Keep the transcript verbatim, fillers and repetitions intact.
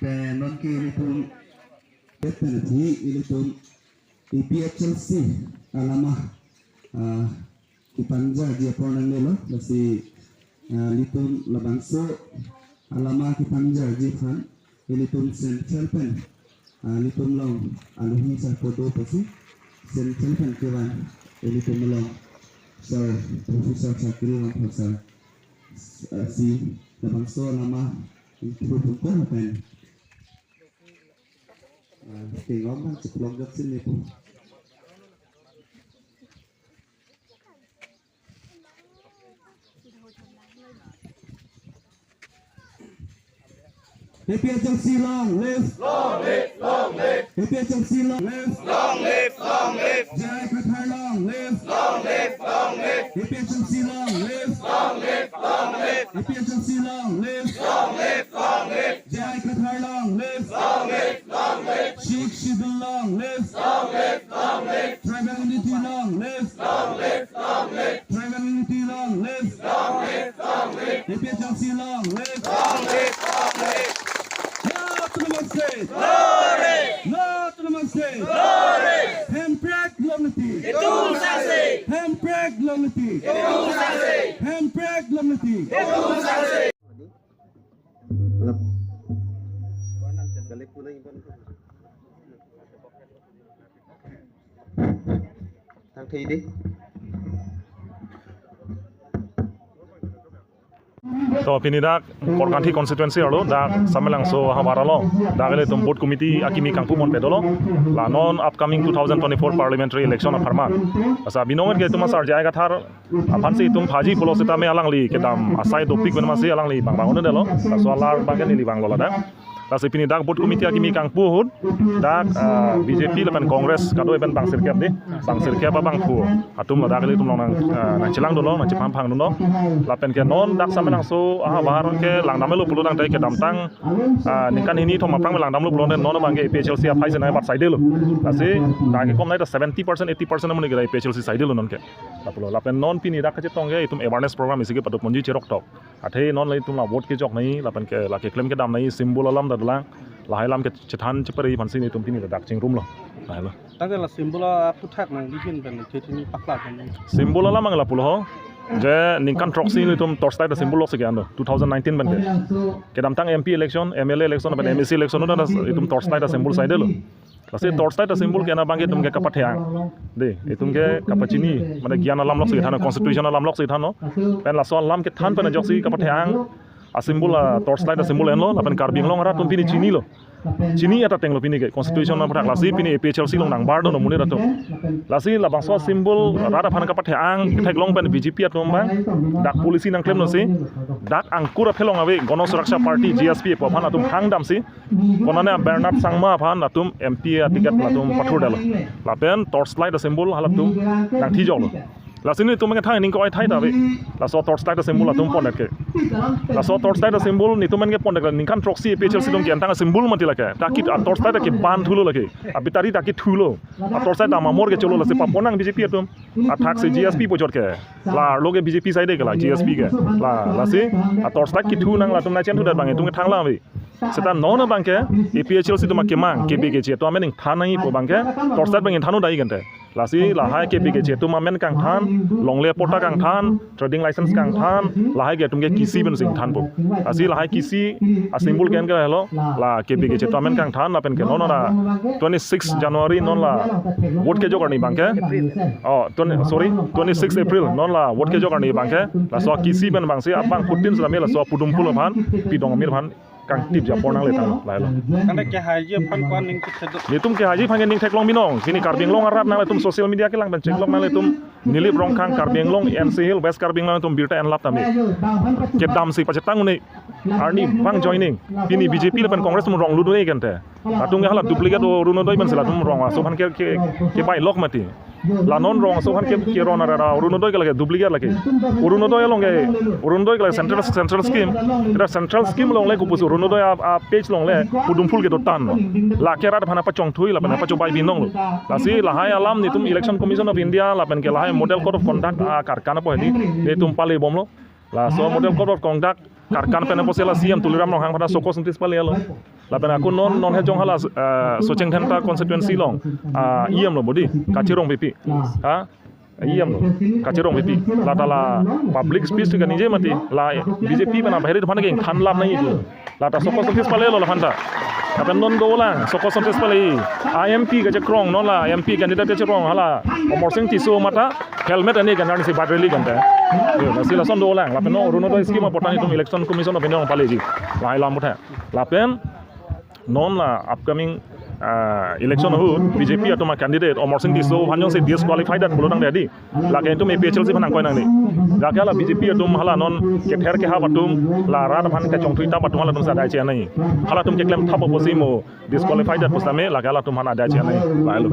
Pen non ke ilitum, pen pen athi ilitum A P H L C alama, ah, kepangjarji apor nanglelo, lasi, ah, ilitum labangso alama kepangjarji aphan ilitum central pen, ah, ilitum along alohi sar kodo pasi central pen kevan ilitum along Sir Professor Chakri Rongphar sir, ah, si labangso alama itu pun ko pen, ah, tingom bang ceplok jok sini po. A P H L C long live! Long live, long live. A P H L C long live! Long live, long live. J I Kathar long live! Long live, long live. A P H L C long live! Long live, long live. A P H L C long live! Long live, long live. J I Kathar long live! Long live, long live. Sixth Schedule long live! Long live, long live. Tribal unity long live! Long live, long live. Tribal unity long live! Long live, long live. A P H L C long live! Long live, long live. No Autonomous State! Glory! No Autonomous State! Glory! Hemprek longliti! Itum sangsi! Hemprek longliti! Itum sangsi! Hemprek longliti! Itum sangsi! Tang thei dei. To pini dak Korkanthi constituency arlo dak Samelangso ahavar along dak ilitum booth committee akimi kangpu ponpe dolo. La non upcoming two thousand twenty-four parliamentary election apharman. Asa binong ke itum asar J I Kathar aphansi itum phaji pulo setame alangli kedam asai dopik pen masi alangli bang bang un-edetlo. Laso alar bang ke neli vanglo ladak. Lasi pini dak booth committee akimi kangpu ahut dak, ah, B J P lapen Congress kado-an pen bang sirkep dei. Bang sirkep abangphu atum ladak ilitum along nang, ah, nangchelang dunlo, nangchephamphang dunlo. Lapen ke non dak Samelangso ahavar ke langdamlo pulo tangte kedamtang, ah, ningkan hini thom aphrang langdamlo pulo tangte non bang ke A P H L C aphai senai bat saidelo. Lasi dak ke kom nai ta seventy percent, eighty percent amonit ke A P H L C saidelo non ke. Lapulo lapen non pini dak kachetong ke itum awareness program isi ke paduk ponji cherok tok. Athe non la itum la vote kejok nangji, lapen ke la keklem kedam nangji, symbol alam ta dolang, lahai alam ke chethan chepere aphansi nelitum pini ladak chingrumlo. Lahai lo. Tangte la symbol aphuthak nangli pen pen thethini pakla pen. Symbol alam ang lapulo ho. Je ningkan throksi nelitum torchlight asymbol loksi ke-an do, two thousand nineteen pen ke. Kedamtang M P election, M L A election, lapen M A C election, non itum torchlight asymbol saidelo. Lasi torchlight asymbol ke-an abang ke itum ke kapathe ang. Dei, itum ke kapachini, mane gyan alam loksi than, constitution alam loksi than no. Pen laso alam kethan pen ajoksi kapathe ang asymbol, ah, torchlight asymbol enlo, lapen Karbi Anglong arat atum pini chinilo. Chini eta tenglo pini ke constitution aphuthak, lasi pini A P H L C along nangbar dunlo monit atum. Lasi labangso asymbol rat aphan kapathe ang ketheklong pen B J P atum bang dak policy nangklemlo si dak angkur aphelong ave Gana Suraksha Party, G S P, pu aphan atum hangdamsi konane Bernard Sangma aphan latum M P aticket latum pathurdetlo. Lapen torchlight asymbol halatum nangthijoklo. Lasi nelitum ke thang ning ko-ai thai ta ave. Laso torchlight asymbol latum pondet ke. Laso torchlight asymbol nelitum ke pondet ke ningkan throksi A P H L C atum ke antang asymbol mati lake. Ta kit a torchlight ke ban thulo lake. A battery ta kithulo. A torchlight ta mamor ke cholo lasi paponang B J P atum. Athaksi G S P pu ajat ke. La arlo ke B J P side ke la G S P ke. La, lasi a torchlight kithu nang latum nangchengthudet bang itum ke thanglang ave. Seta non abang ke A P H L C atum akemang, K B K G atum amen ingthan nangji pu abang ke torchlight abang ingthan un-edetji kente. Lasi lahai K B K G atum amen kangthan, longle patta kangthan, trading license kangthan, lahai ke atum ke kisi pensi ingthanpo. Lasi lahai kisi asymbol ke-an ke lahelo, la K B K G atum amen kangthan, lapen ke non la twenty-six January non la vote kejok arni abang ke. Oh, twenty, sorry, twenty-six April non la vote kejok arni abang ke. Laso kisi pen abangsi abangphutin selame laso Padumphul aphan, Pidong Amir aphan kangtipji apor nangle tang lahelo. Tangte kehaiji aphan ko-an ning thekthedok? Nelitum kehaiji aphan ke ning theklong binong. Pini Karbi Anglong arat nanglitum social media kelang pen cheklong nanglitum Nilip Rongkhang Karbi Anglong, N C Hill, West Karbi Anglong atum birta enlap tame. Kedamsi pachetang un-e arni bang joining. Pini B J P lapen Congress atum rong lut un-e kente. Latum ke hala duplicate Orunodoi pensi latum rong aso aphan ke, ke, kebai lok mati. La non rong aso aphan ke, keron ara ra Orunodoi ke lake duplicate lake. Orunodoi along ke, Orunodoi ke lake central, central scheme. Eta central scheme along le kopusi Orunodoi a, a page along le Padumphul ke dotan lo. Lake rat aphan pachongthui lapen pachobei binong lo. Lasi lahai alam nelitum Election Commission of India lapen ke lahai Model Code of Conduct akarkan apo hedi nelitum pale bomlo. Laso Model Code of Conduct karkan pen apotsi la C M Tuliram Ronghang aphan show cause notice palelo. Lapen ako non non hejong hala, eh, Socheng Dhenta constituency along, ah, E M lo bodi, Kachirong P P. Ha? E M lo, Kachirong P P. Lata la public speech ke nije mati, la B J P pen abaheri aphan ke than lap nangji. Lata soko sotis pale lo laphanta. Lapen non dolang, soko sotis pale. A M P kachekrong, non la M P candidate kachekrong, hala Amarsing Tisso mata helmet ani ganarsi bat rally kanta. Yo, lasi lason dolang. Lapen non Orunodoi scheme apot tang itum Election Commission of India along paleji. Lahai lam puthot. Lapen non la upcoming, ah, election ahut B J P atum a-candidate Amarsing Tisso aphan jongsi disqualified det pulo tangte adi, lake itum A P H L C aphan nangkoi nangne. Lake hala B J P atum hala non kether kehap atum, la rat aphan kachongthui tap atum halatum si adai chennai. Halatum keklem thap apotsi mo disqualified det pusitame lake halatum aphan adai chennai. Lahai lo.